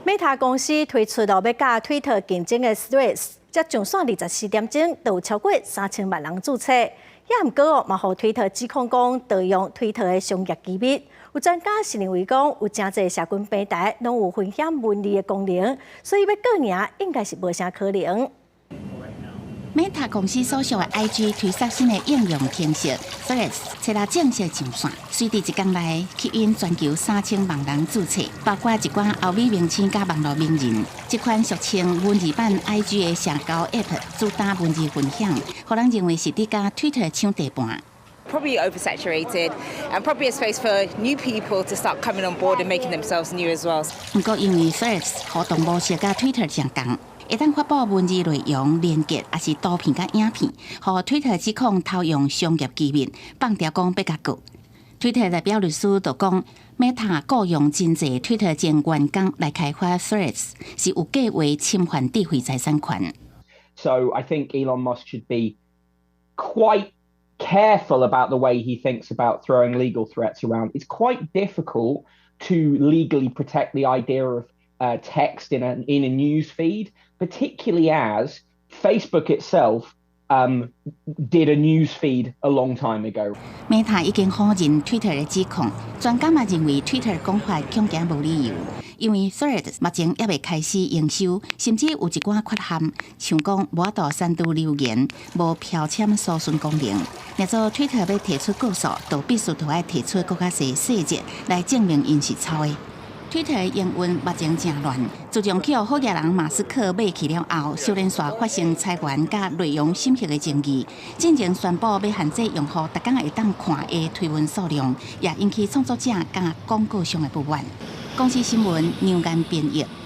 Meta 公司推出了欲佮推特競爭的 Threads，才上線24點鐘，就有超過3000萬人註冊。也毋過哦，嘛予推特指控講盜用推特的商業機密。有專家是認為講，有誠濟社群平台攏有分享文字的功能，所以欲告贏應該是無啥可能。 Meta 公司所屬的 IG 推出新的應用程式 Threads，昨日正式上線，隨佇一工內吸引全球3000萬人註冊，包括一寡歐美明星佮網路名人。這款俗稱文字版 IG 的社交 App 主打文字分享，予人認為是佇佮 Twitter 搶地盤。 Probably oversaturated and probably a space for new people to start coming on board and making themselves new as well. 毋過因為 Threads 互動模式佮 Twitter 相仝，會當發布文字內容、連結，抑是圖片佮影片，予推特指控偷用商業機密，放調講欲共告。推特代表律師就講，Meta 雇用真濟推特前員工來開發 Threads，是有計劃侵犯智慧財產權。 So I think Elon Musk should be quite careful about the way he thinks about throwing legal threats around. It's quite difficult to legally protect the idea of text in a news feed, particularly as Facebook itself did a news feed a long time ago. Meta 已經否認 Twitter 的指控，專家嘛認為 Twitter 講法恐驚無理由，因為 Threads 目前猶未開始營收，甚至有一寡缺陷，像講無法度刪除留言、無標籤搜尋功能。若做 Twitter 欲提出告訴，就必須著愛提出閣較濟細節來證明𪜶是抄的。推特的營運目前誠亂，自從予好額人馬斯克買去了後，小連續發生裁員佮內容審核的爭議。進前宣布欲限制用戶逐工會當看的推文數量，也引起創作者佮廣告商的不滿。公視新聞楊岩編譯。